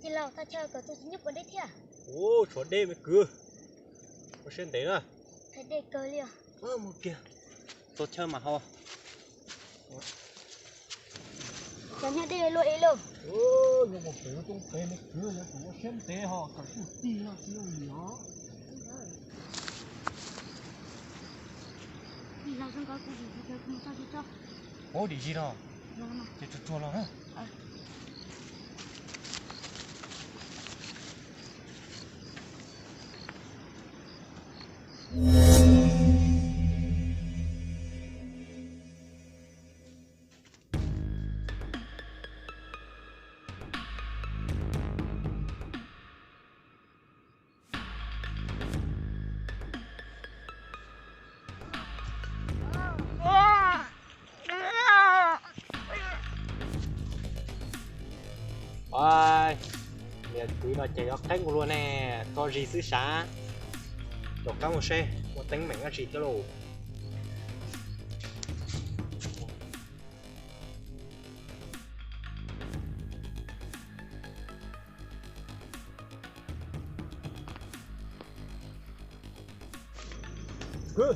Tij laug, thaj chaw kom txog tsis nyuj puas deb thiab? Ub, tshuav deb me kwv. Ua siab ntev na. Thaj deb kawg li os. Mus kiag, txog chaw mas ho. Cov nyuj deb luaj ib lub. Nyuj puas pem, coob pem me kwv, yog tus ua siab ntev ho kom txog tij laug tsis yooj yim os. Ub, dim zis no, ces tsuag tsuag los na. Niam kwv no ces yuav qeeb ua luaj ne, tso zis xwb sav. Rov qab mus seb muaj teeb meem dab tsi thiab lauj. Kwv!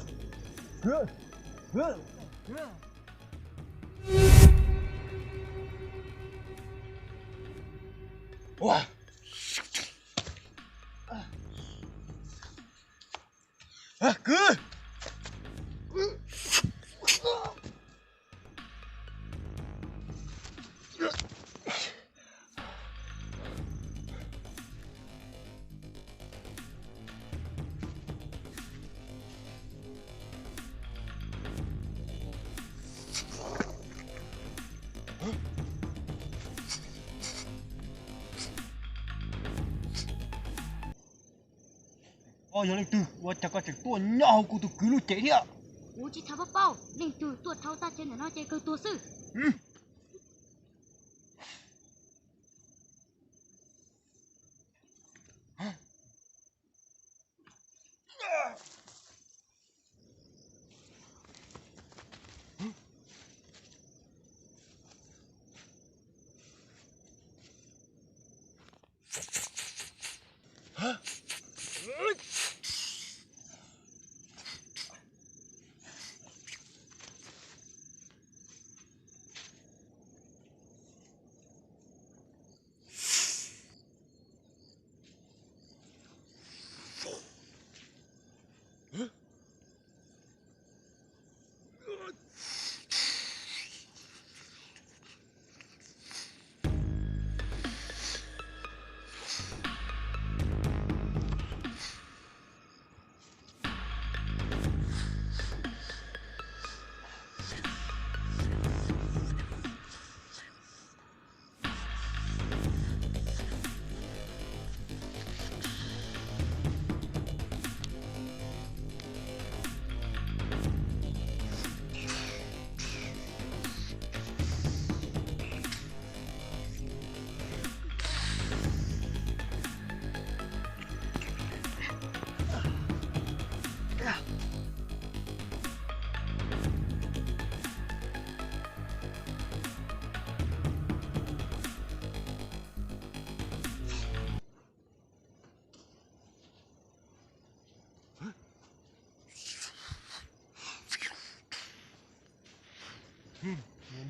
Koj yog leej twg, ua cas koj tseem tuaj nyob hauv kuv tus kwv lub cev thiab? Kuv tsis tau paub paub, leej twg tuaj dhau txoj kev ntawm no ces kawg tuag xwb.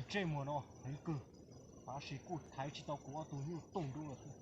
Ntsej muag no heev kawg, tab sis kuj thaiv tsis tau kuv ob tug nyuj tooj dub los xwb.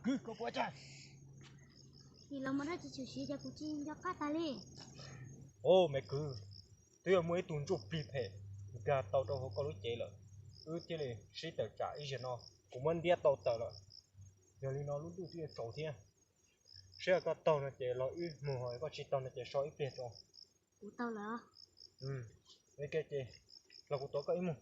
Kwv, koj puas ua cas? Tsis los mus dab tsi tshwm sim ces kuv tsis nco qab tas li. Au, me kwv, twb yog muaj ib tug ntsuj plig phem nkag tau rau hauv koj lub cev lawm, wb thiaj li sib tawm tsam ib zaug no, kuv muab ntiab tau tawm lawm. Yog li no lub ntuj twb yuav tsaus thiab. Saib koj taug no ces los wb mus, ho koj tsis taug no ces so ib pliag tso. Kuv taug lawm. Ces los kuv tuav koj ib mus.